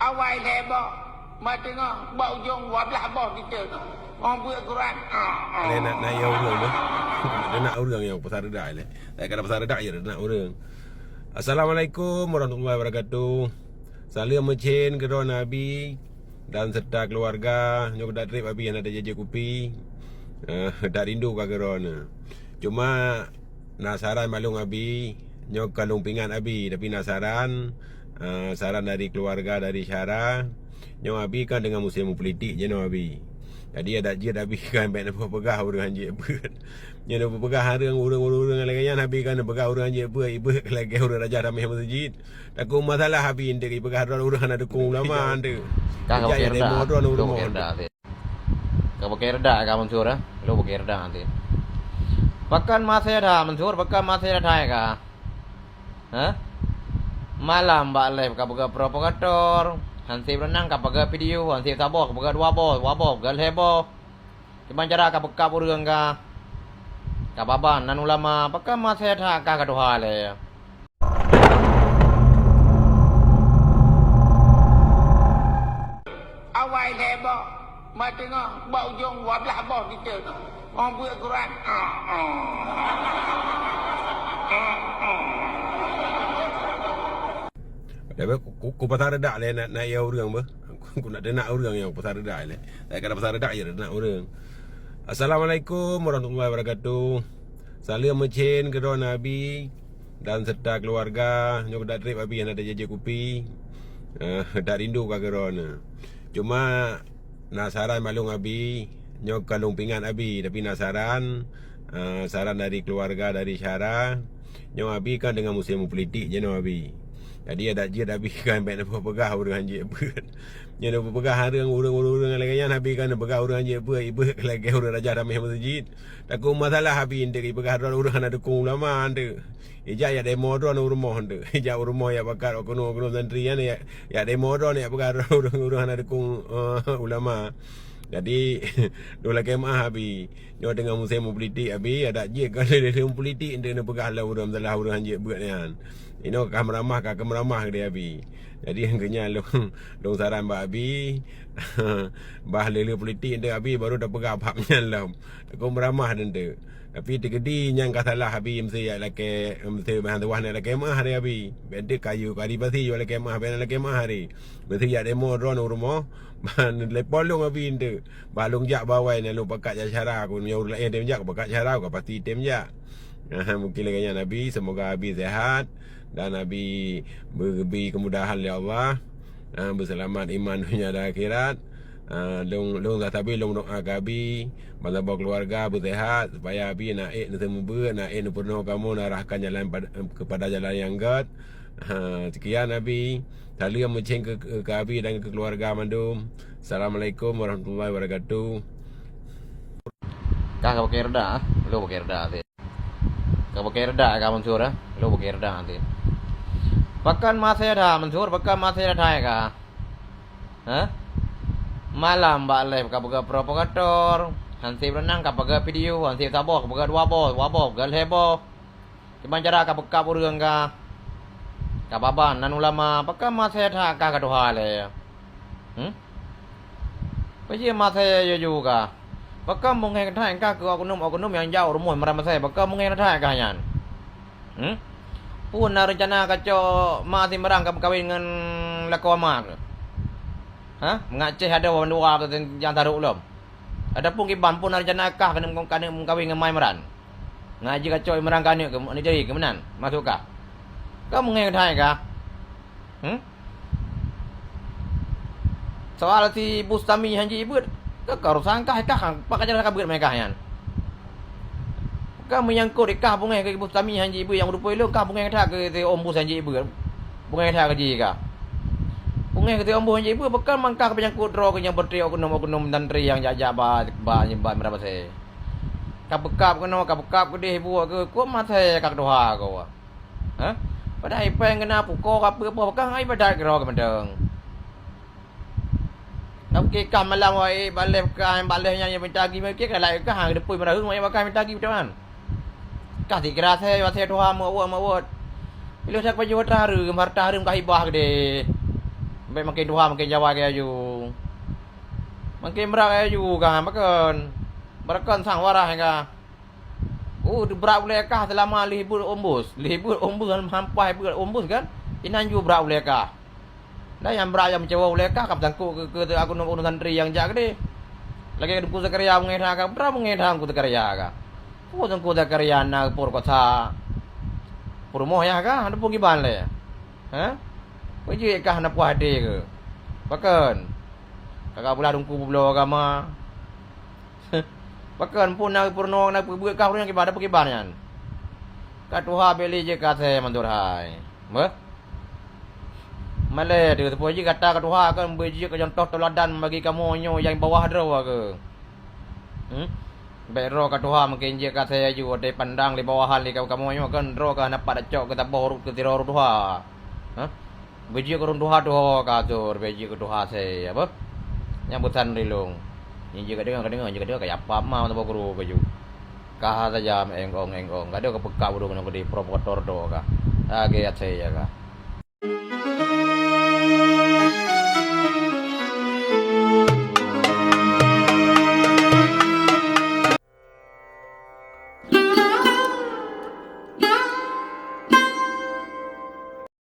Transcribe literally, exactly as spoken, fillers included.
Awai lhèe boh, ma teungoh bak ujong dua blaih boh diteuk. Óh beuet Quran. Ah, ah. Lé nak, nak ya ureueng tu. Nak, nak ureueng nyang peusah reudak lé. Tak kena peusah reudak je nak ureueng. Assalamualaikum warahmatullahi wabarakatuh. Saleuem meucén keudroe Nabi dan serta keluarga. Nyoe keudak trép Abi hana tajak kupi. Eh, dak rindu ka keudroe. Cuma na saran bak lôn Abi, nyoe ka lôn pingat Abi, tapi na saran, eh, saran dari keluarga, dari syara. Nyoe Abi kan deungon musém politik je nyoe Abi. Jadi adak jeuet Abi kan bèk neupeugah ureueng hanjeuet beuet. Nyoe neupeugah ureueng, ureueng, ureueng, ureueng lagèe nyan Abi kan neupeugah ureueng hanjeuet beuet, ibeuet lagèe ureueng raja ramé meuseujid. Takot masalah Abi enteuk ipeugah droe ureueng hana dukung ulama enteuk. Ka ka Ijak ya demo droe ureueng. Ka bukée reudak ka Mansur, eh? Lo bukée reudak nanti. Pakon masih ada Mansur, pakon masih ada hai ka? Hah? Malam bak live ka peugah provokator, hansip berenang ka peugah video, hansip saboh ka peugah dua boh, dua boh ka lhèe boh. Kiban cara ka peukab ureueng ka, ka baban nan ulama, pakon masih ada ka ka tuha lé. Awai lhèe boh, ma teungoh bak ujong dua blaih boh diteuk. Óh beuet Quran. Ah, ah. Ah, ah. Tapi ku, ku, ku peusah reudak lé nak, nak ya ureueng beuh. Ku, ku nak teunak ureueng nyang peusah reudak lé. Tak kena peusah reudak je nak ureueng. Assalamualaikum warahmatullahi wabarakatuh. Saleuem meucén keudroe Nabi dan serta keluarga. Nyoe keudak trép Abi hana tajak kupi. Eh, dak rindu ka keudroe. Cuma na saran bak lôn Abi, nyoe ka lôn pingat Abi, tapi na saran, eh, saran dari keluarga, dari syara. Nyoe Abi kan deungon musém politik je nyoe Abi. Jadi adak jeuet Abi kan bèk neupeugah ureueng hanjeuet beuet. Nyoe neupeugah ureueng, ureueng, ureueng, ureueng lagèe nyan Abi kan neupeugah ureueng hanjeuet beuet, ibeuet lagèe ureueng raja ramé meuseujid. Takot masalah Abi enteuk ipeugah droe ureueng hana dukung ulama enteuk. Ijak yak demo droe u rumoh enteuk. Ijak u rumoh yak pakat oknum-oknum santri nyan yak, yak demo droe yak peugah droe ureueng-ureueng hana dukung, eh, ulama. Jadi, lôn lakèe meu'ah Abi. Nyoe teungoh musém politik Abi, adak jeuet ka lé-lé politik enteuk neupeugah lom ureueng salah ureueng hanjeuet beuet nyan. Inoe ka meuramah, ka keu meuramah keudéh Abi. Jadi, keu nyan lôn, lôn saran bak Abi, bah lé-lé politik enteuk Abi baru tapeugah bab nyan lom. Takot meuramah enteuk. Tapi teukeudi nyang ka salah Abi meusti jak lakèe, meusti meuhan tuwah na lakèe meu'ah hari Abi. Bèk enteuk kayue kali pasi jok lakèe meu'ah, bèk na lakèe meu'ah hari. Meusti jak demo droe u rumoh, ban telepon lôn Abi enteuk. Bah lôn jak bak awai na lôn pakat jak syara ku, meunyoe ureueng laén tem jak, ku pakat syara ku, ka pasti tem jak. Mungkin lagèe nyan Abi, semoga Abi sehat dan Abi beu-, geubri kemudahan lé Allah. Ah, beuseulamat iman donya dan akhirat. Ah, lôn, lôn sabe lôn doa keu Abi, ban saboh keuluwarga beuseuhat, supaya Abi na ék neuseumeubeuet, na ék neupeurunoe kamoe, na arahkan jalan pad-, keupada jalan nyang gèt. Ha, sekian Abi. Saleuem meucéng keu, keu, keu Abi dan keu keuluwarga mandum. Assalamualaikum warahmatullahi wabarakatuh. Ka, ka bukée reuda, ah. Lôn bukée reuda, Ka bukée reuda ka Mansur, eh? Lôn bukée reuda, Antin. Pakon masih ada Mansur, pakon masih ada hai ka? Hah? Malam bak live ka peugah provokator, hansip reunang ka peugah video, hansip saboh ka peugah dua boh, dua boh ka lhée boh. Kiban cara ka peukab ureuëng ka, ka baban nan ulama, pakon masih that ka ka tuha lé? Hmm? Peue jih masih yoju ka? Pakon beungéh that ka keu oknum-oknum nyang jak u rumoh Imran Meusé, pakon beungéh that ka nyan? Hmm? Peue na reuncana kacok ma Imran ka meukawen ngon lakoe ma keuh? Hah? Meungaceh adoe bandua keuh nyang tarok lom. Adapun kiban peue na reuncana kah keuneuk, keuneuk meukawen ngon ma Imran? Ngaji kacok Imran keuh aneuk keuh, aneuk jari keuh meunan, masuk kah? Ka beungéh that ka? Hmm? Soal si Bustami han jibeuet, ka, ka urusan kah, kah, pakon cara ka beuet meunan kah nyan? Ka meunyangkot kah beungéh keu Bustami han jibeuet nyang u rumoh lôn, kah beungéh that keu si Om Bus han jibeuet. Beungéh that keu jih kah. Beungéh keu si Om Bus han jibeuet, pakon mangkah meunyangkot droe keuh nyang beutôi oknum-oknum santri nyang jak-jak ba, ba, ba Imran Meusé. Ka peukab keunoe, ka peukab keudeh buet keuh, kok masih ka tuha keuh. Hah? Padahai péng keunan pukoe ka peue-peue, pakon ibadat keudroe keuh mantong. Ka pike kah malam wai baleh kah, baleh nyan nyang minta agi, pike kah laén kah, ha, geudeupeue meuraheueng, wai bakah minta agi beutôi kan. Kah sikira asai, asai tuha meuwot-meuwot. Ileuh that pajoh hareuem, hareuta hareuem kah hibah keudeh. Sampai makin tuha makin jawai keu aju. Makin brat keu aju kah, pakon? Pakon sang waras kah? Oh, brat ulèe kah seulama lhèe beuet umbus. Lhèe beuet umbus, hampai beuet umbus kan? Inan ju brat ulèe kah. Dan nyang brat nyang meucawa ulèe kah ka meusangkot keu, keu, keu gunong-gunong santri nyang jak keudeh. Lagèe Teungku Zakaria beungèh that kah, brat beungèh that Teungku Zakaria kah. Peue Teungku Zakaria na peurekosa? Peurumoh yah kah, hana peue kiban lé. Ha? Peue jeuet kah hana puas até keu? Pakon? Ka, ka beulah Teungku peubloe agama. Pakon pun na peurunoe na peubeuet kah ureueng nyang kiban, ada peukiban nyan. Ka tuha bèk lé jeuet keu asèe mandum hai. Beuh? Malèe teuh, teupeue jih gata ka tuha kan beujeuet keu contoh teuladan bagi kamoe nyoe nyang bawah droe keu. Hmm? Bèk droe ka tuha mungken jeuet keu asèe aju, watèe pandang lé bawahan lé kamoe nyoe kan droe ka hana pat tacok keu saboh ureueng keu sidroe ureueng tuha. Hah? Beujeuet keu ureueng tuha tuho ka atur, bèk jeuet keu tuha asèe, apa? Nyang peusan rilong. Nyan jeuet ka deungö, ka deungö, jeuet ka deungö, ka yapam ma saboh guru baju. Ka saja meuéng-ong-éng-ong, ka deuh ka peukab ureueng nyoe keudeh provokator droe ka. Lagèe asèe ka.